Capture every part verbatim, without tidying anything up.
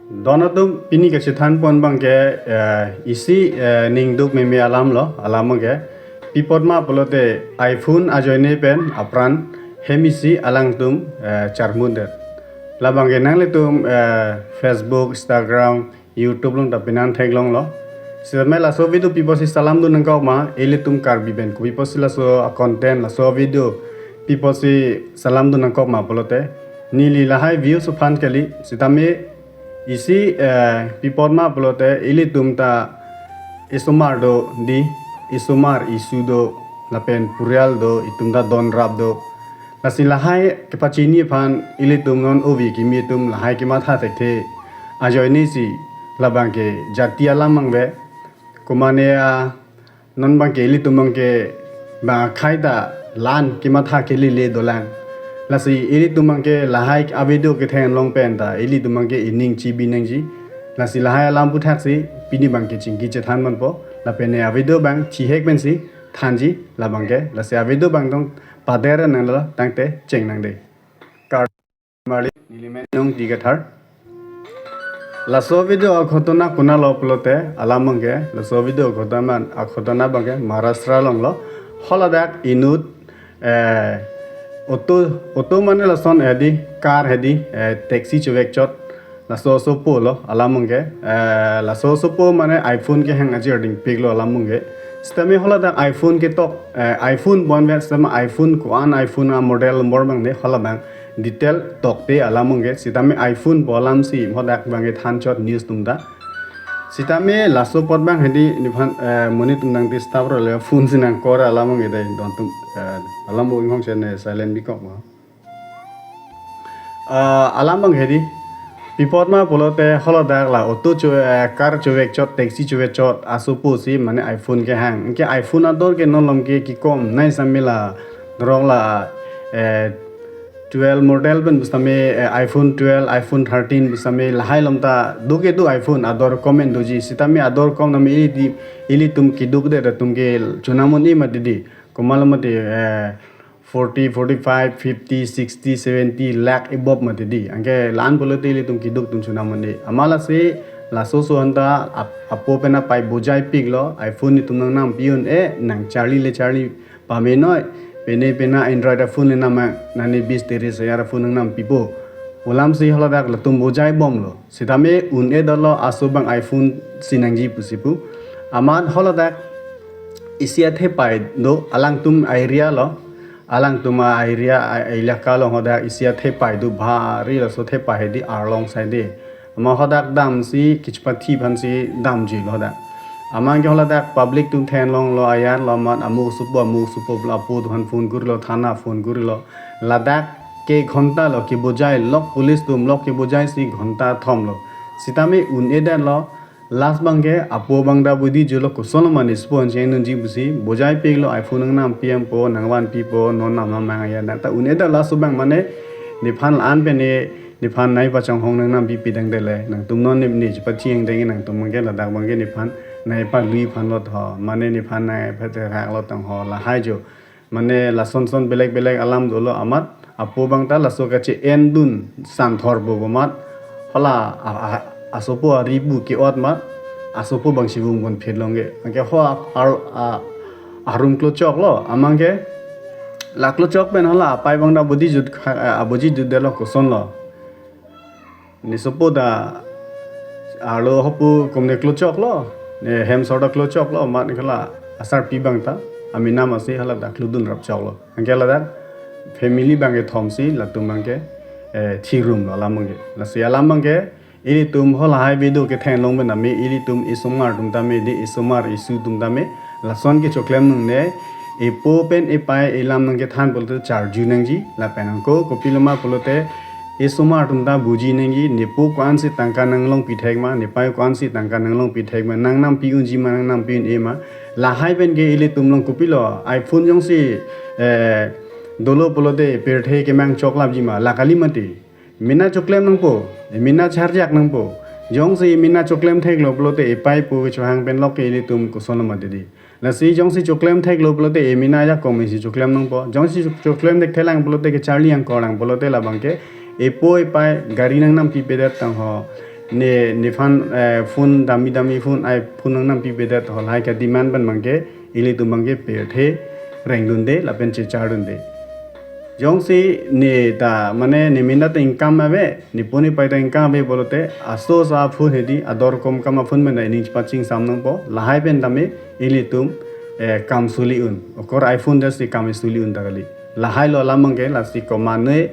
Don atum, pini kachethan pon abangke, eh, isi, eh, ningduk meme alam lo, alam abangke. Pi apot ma pulote iPhone ajoine pen apran hem isi alangtum, eh, charmut det. Labangke nanglitum, eh, Facebook, Instagram, YouTube along ta pinan theklonglo. Sitame laso video pi apotsi salam dun nangkok ma, ilitum Karbi pen kopi apotsi laso a-content, laso video pi apotsi salam dun nangkok ma pulote, neli lahai views aphan kali, sitame isi, eh, pi apot ma pulote ilitum ta isomar do di, isomar isu do, lapen purial do, itum ta donrap do. Lasi lahai kepachini aphan ilitum non ove kimi atum lahai kematha thekthe ajoine si labangke jati alam abang ave. Komane a non abangke ilitum abangke bang akhei ta la-an kematha kelele dolang. Lasi ilitum abangke lahai a-video kethenglong pen ta ilitum abangke ining chibi nangji. Lasi lahai alam aputhaksi pini abangke chingki chethan ponpo. Lapen a-video abang chihek pensi thanji labangke. Lasi a-video abang tong pader nanglo tangte chengnang dei. Kar- Marli, neli men Nongti Kathar. Laso video aghotona konatlo pulote alam abangke, laso video aghotona, aghotona abangke Maharashtra alonglo. Holadak inut, eh, auto, auto mane lason hedi, car hedi, eh, taxi chevekchot, laso asopo lo alam abangke, eh, laso asopo mane iPhone kehang ajir dingpiklo alam abangke. Sitame holadak iPhone ketok, eh, iPhone bonvet sitame iPhone ko-an iPhone a-model number abang de hola abang detail tokte alam abangke. Sitame iPhone pu alamsi hodak abangke thanchot news atum ta. Sitame laso apot abang hedi nephan, eh, monit atum nang disturb role phone si nangkor alam abangke dei don atum, eh, alam bo inghong chen ne silent bikok ma. Ah, alam abang hedi. Pi apot ma pulote holadak la auto cho, eh, car chovekchot, taxi chovekchot asopo si mane iPhone kehang. Anke iPhone ador ke non malom ke kikom nai sitame la dorok la, eh, twelve model pen pusitame, eh, iPhone twelve, iPhone thirteen pusitame lahai malom ta do ke do iPhone ador kom en doji. Sitame ador kom name ili di, ilitum keduk det atum ke chonam un-e mati di. Komatlo mati, eh, forty, forty-five, fifty, sixty, seventy lakh above mati di. Anke la-an pulote ilitum keduk atum chonam un-e. Amat lasi laso ason ta ap-, apo pen apei bujai piklo, iPhone itum nangnam pi un-e, nang charli le charli pame noi, pene pena Android aphone le nam, nani bis tris hajar aphone nangnam pipo pu alamsi holadak latum bujai bomlo. Sitame un-e dolo aso abang iPhone si nangji pusi pu. Amat holadak isi athepei do alangtum area lo. Alangtum a-area a-, elaka lo hodak isi athepei do bhari laso athepei hedi arlong side. Amat hodak damsi kichpathi aphansi damjilo hodak. Amat ke holadak public atum thenglonglo ayarlo amat amuk asopo amuk asopo pu apo atum aphan phone kurilo, thana phone kurilo. Ladak ke ghonta lo kebujai lok police atum lok kebujai si ghonta thom lo. Sitame un-e det lo last abangke apo abang ta budi julo kosonlo mane spo anche nunji pusi bujai piklo iPhone nangnam pi ampo nangvan pipo non nam nam nang aya nang ta un-e det laso abang mane nephan la-an pen e nephan nai pachonghong nangnam pipi dang dele nangtum non ne ne chepacheng dang nangtum abangke ladak abangke nephan nai palui aphan lo tho mane nephan nai pheterak lo tang ho lahai jo. Mane lason son belek belek alam dolo amat apo abang ta laso kache-en dun santhor bo amat hola a, a, asopo ari pu ke-ot amat asopo abang si vung pon phit longke. Anke ho a, a, a, arum klochok lo amat ke la klochok pen hola apei abang ta budi jut kha-, a, budi jut delo kosonlo. Ne sopo ta arlo hopu komne klochok lo, ne hem sor ta klochok lo, amat ne kala asarpi abang ta, amena masi hala dak kludun rap chok lo. Anke ladak family abangke thom si latum abangke, eh, thirum lo alam abangke. Lasi alam abangke, ilitum hola hai video kethenglong pen tame, ilitum isomar atum tame, di isomar isu atum tame, lason kechoklem nangne, epo pen epei elam nangkethan pulote charju nangji, lapen angko kopiloma pulote, isomar atum ta buji nangji, nepo ko-ansi tangka nanglong pithek ma, nepei ko-ansi tangka nanglong pithek ma, nangnam pi unji ma, nangnam pi un-e ma, lahai pen ke ilitum along kopilo, iPhone jongsi, eh, dolo pulote pirthe kemang choklapji ma, la kali mati. Mena choklem nangpo, mena charjak nangpo. Jongsi mena choklem theklo pulote epei po kechohang pen lok ke ilitum kosonlo mati di. Lasi jongsi choklem theklo pulote emena ajakong isi choklem nangpo. Jongsi chok-, choklem thekthelang pulote kecharli angkor lang pulote labangke epo epei gari nangnam pipedet tang ho. ne, nephan, eh, phone dami dami phone, ai phone nangnampipedet, halahai ke demand pen abangke ilitum abangke pirthe rengdunde lapen chechardunde. Jongsi ne ta mane ne mena ta income ave, ne poni pai ta income ave pulote, aso sa phone hedi ador komkam aphone pen ta ining chepachingsam nangpo, lahai pen tame ilitum, eh, kam suli un. Okor iPhone detsi kam suli un ta kali. Lahai lo alam abangke, lasi komatne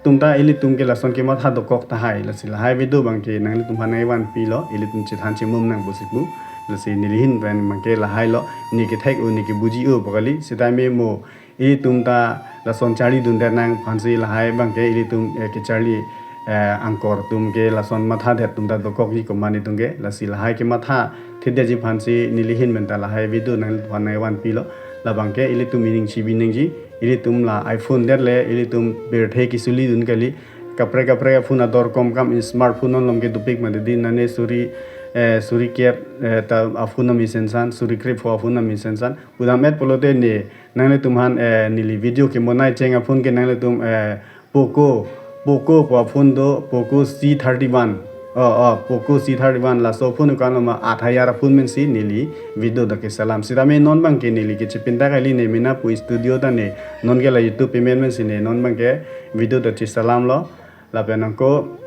atum ta ilitum ke lason kematha dokok tahai. Lasi lahai video abangke nanglitum aphan nangvanpilo, ilitum chethan chemum nang pusi pu. Lasi neli ahin pen abangke lahai lo, ne kethek-o, ne kebuji-o pu kali. Sitame mo ilitum ta lason charlidundet nang aphansi lahai abangke ilitum, eh, kecharli, eh, angkor atum ke lason mathadet atum ta dokokji komatne atum ke. Lasi lahai kematha thedetji aphansi neli ahin pen ta lahai video nanglitum aphan nangvanpilo. Labangke ilitum ining chibi nangji, ilitum la iPhone det le ilitum pirthe kesulidun kali. Kaprek kaprek aphone ador komkam, smartphone non alom ke dopik mati di, nane suri, eh, suri kep, eh, ta aphone nam isensan, suri krepho aphone nam isensan. Pudam-et pulote ne nanglitum aphan, eh, neli video kemonai cheng aphone ke nanglitum, eh, Poco, Poco pu aphone do, Poco C thirty-one. Oh, oh, Poco C thirty-one, laso aphone kan loma athayar aphone mensi neli video dak keselam. Sitame non abangke neli kechepinta kali, ne mena pu studio ta ne, non ke la YouTube payment mensi ne non abangke video dak cheselamlo. Lapen ako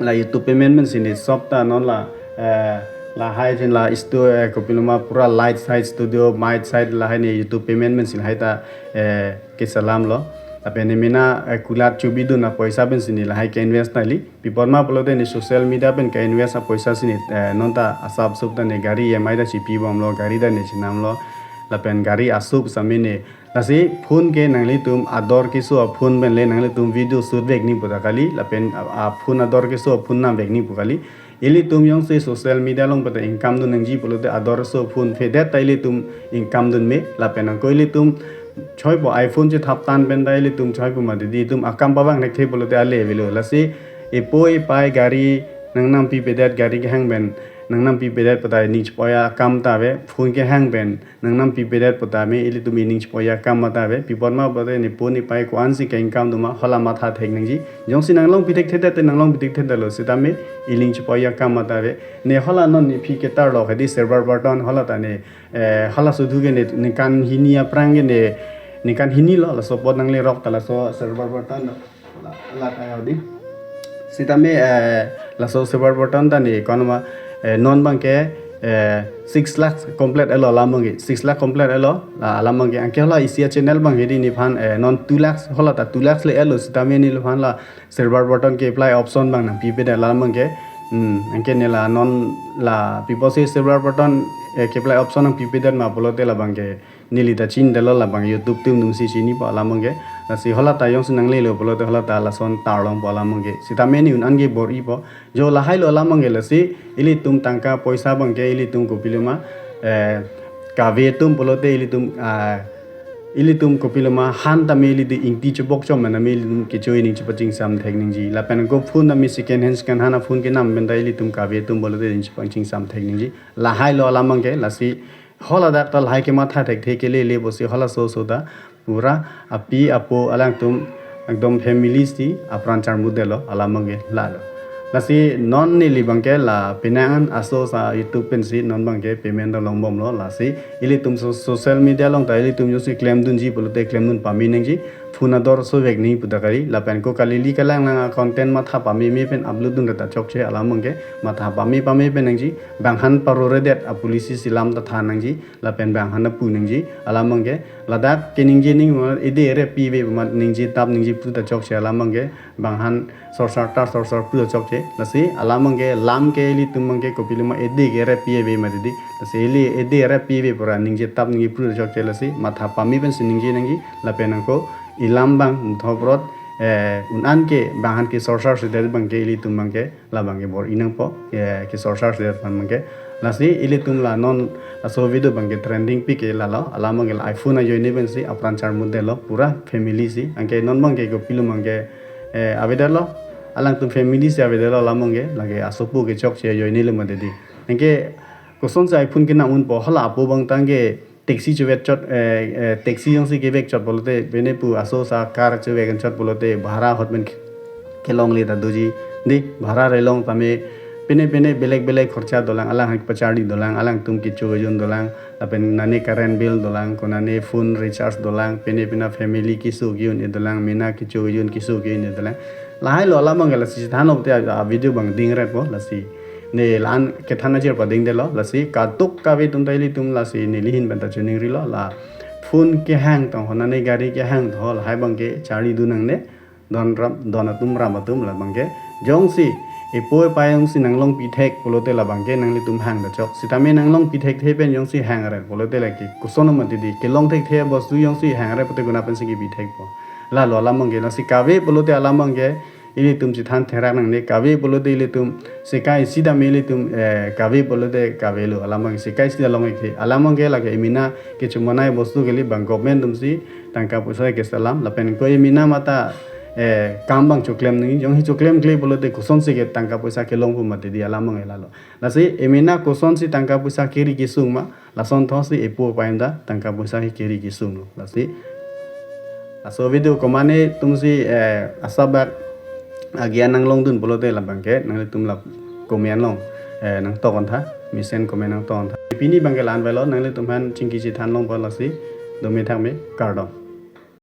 la YouTube payment mensi ne shop ta non la, eh, lahai jin la stu-, eh, kopiloma pura light side studio, mic side lahai ne YouTube payment mensi lahai ta, eh, keselamlo. Lapen ne mena, eh, kulat chobidun apoisa pensi ne lahai ke-invest nangji. Pi apot ma pulote ne social media pen ke-invest apoisa si ne, eh, non ta asap sup ta ne gari E M I ta chipibomlo, gari ta ne chinamlo. Lapen gari asup sitame ne. Lasi phone ke nanglitum ador keso aphone pen le nanglitum video shoot vek nangji pu ta kali. Lapen a, aphone ador keso aphone nam vek nangji pu kali. Ilitum jongsi social media along pen ta income dun nangji pulote ador keso phone phedet ta ilitum income dun me. Lapen ako ilitum choipo iPhone chethap tan pen ta ilitum choipo mati di, itum akam pavang thekthe pulote ale avelo. Lasi epoi epai gari nangnampipedet, gari kehang pen nangnampipedet pu ta ining chepo-i akam ta ave, phone kehang pen nangnampipedet pu tame ilitum ining chepo-i akam mati ave. Pi apot ma pulote ne poni pai ko-ansi ke-income doma, hala matha thek nangji. Jongsi nanglongpi thekthedet te nanglongpi thekthedetlo, sitame ining chepo-i akam mati ave. Ne hala non nephi ketarlo hedi silver button, hala ta ne, eh, hala sudu ke ne ningkan hini aphrang ke ne, ningkan hini lo, laso apot nanglerok ta laso silver button lo. La, la ta ya di. Sitame, eh, laso silver button ta ne kono ma, eh, non abangke, eh, six lakhs complete elo alam abangke, six lakh complete elo, la alam abangke. Anke hala isi a-channel abang hedi nephan, eh, non two lakhs, hala ta two lakhs le elo, sitame neliphan la silver button ke-apply option abang nangpipedet alam abangke. Hmm, anke ne la non la pi apotsi silver button, eh, ke-apply option nangpipedet ma pulote labangke neli ta chinidetlo, labang YouTube atum atumsi chinipo alam abangke. Lasi hala ta jongsi nanglelo pulote hala ta lason tarlongpo alam abangke. Sitame ne un-an ke bor-ipo. Jo lahai lo alam abangke, lasi ilitum tangka poisa abangke ilitum kopiloma, eh, kave atum pulote ilitum, ah, ilitum kopiloma han tame ilitum ingti chebok chom tame ilitum kecho ining chepachingsam thek nangji. Lapen ako phone tame second hand, second hand aphone kenam pen ta ilitum kave atum pulote ining chepachingsam thek nangji. Lahai lo alam abangke, lasi hala dak ta lahai kematha thekthe ke lele pusi hala so so ta pura api apo alangtum ekdom family si apran charmudetlo alam abangke lalo. Lasi non neli abangke la penang an aso sa YouTube pensi non abangke payment ta longbomlo, lasi ilitum so-, social media along ta ilitum jongsi klemdunji pulote klemdun pame nangji, phone ador so vek nangji pu ta kali, lapen ako kalili kalanglang a-content matha pameme pen upload dun ta chokche alam abangke, matha pame pame pen nangji, bang han paroredet a-policy si lam ta than nangji, lapen bang han ta pu nangji alam abangke. Ladak keningje ningma ede ere pive pu amat ningje tap ningje pu ta chokche alam abangke, bang han sorsar tar sorsar pu ta chokche. Lasi alam abangke lam ke ilitum abangke kopiloma ede ke ere pive mati di. Lasi ili ede ere pive pura ningje tap ningje pu ta chokche, lasi matha pame pensi ningje nangji, lapen ako ilam abang muthop rot, eh, un-an ke bang han ke sorsar sedet abangke ilitum abangke labangke bor-i nangpo, eh, kesorsar sedet aphan abangke. Lasi ilitum la non laso video abangke trending pik ke lalo, alam abangke la iPhone ajoine pensi apran charmudetlo pura family si. Anke non abangke kopiloma abangke, eh, avedetlo, alangtum family si avedetlo alam abangke, lake asopo ke chokche ajoine le mati di. Anke kosonsi iPhone kenam unpo, hala apo abang tangke taxi chevek chot, eh, eh, taxi jongsi kevek chot pulote, pine pu aso sa car chevek chot pulote bhara ahut pen ke-, kelongle ta doji. Di, bhara relong tame Pine pine belek belek khorcha dolang, alang hak pacharli dolang, alangtum kecho kejun dolang, lapen nane current bill dolang, konane phone recharge dolang, pine pine family keso ke-un-e dolang, mena kecho kejun keso ke-un-e dolang. Lahai lo alam abang ke lasi chethan lo te a, a video abang dingret po lasi. Ne la-an kethan achir padingdetlo lasi kadokave atum ta ilitum lasi neli ahin pen ta chiningrilo la phone kehang tong ho, nane gari kehang tong ho, lahai abang ke charli dun nangne. Don ram, don atum ram atum la abang ke. Jongsi epo epei jongsi nanglong pithek pulote la abang ke nanglitum hang ta chok. Sitame nanglong pithek the pen jongsi hang re pulote lake koson mati di. Kelong thekthe bostu jongsi hang re pute kona pensi kepi thekpo. Lalo alam abang ke. Lasi kave pulote alam abang ke ilitum chethan therak nangne, kave pulote ilitum sekai isi tame ilitum, eh, kave pulote kave lo, alam abang sekai isi ta long-ik the. Alam abang ke lake emena kechomanai bostu kali abang government atumsi tangka poisa keselam, lapen ko emena mata, eh, kam abang choklem nangji, jongsi choklem kle pulote kosonsi ke tangka poisa kelongpo mati di, alam abang ke lalo. Lasi emena kosonsi tangka poisa keri kesung ma, lason thotsi epo epei ta tangka poisa ke keri kesung lo. Lasi laso video komane atumsi, eh, asap bak agyan nanglong dun pulote la abang ke nanglitum la comment along, eh, nangtok-on tha, mesen comment nangtok-on tha. Pini abang ke la-an avelo, nanglitum aphan chingki chethan longpo lasi, dome thakme, kardom.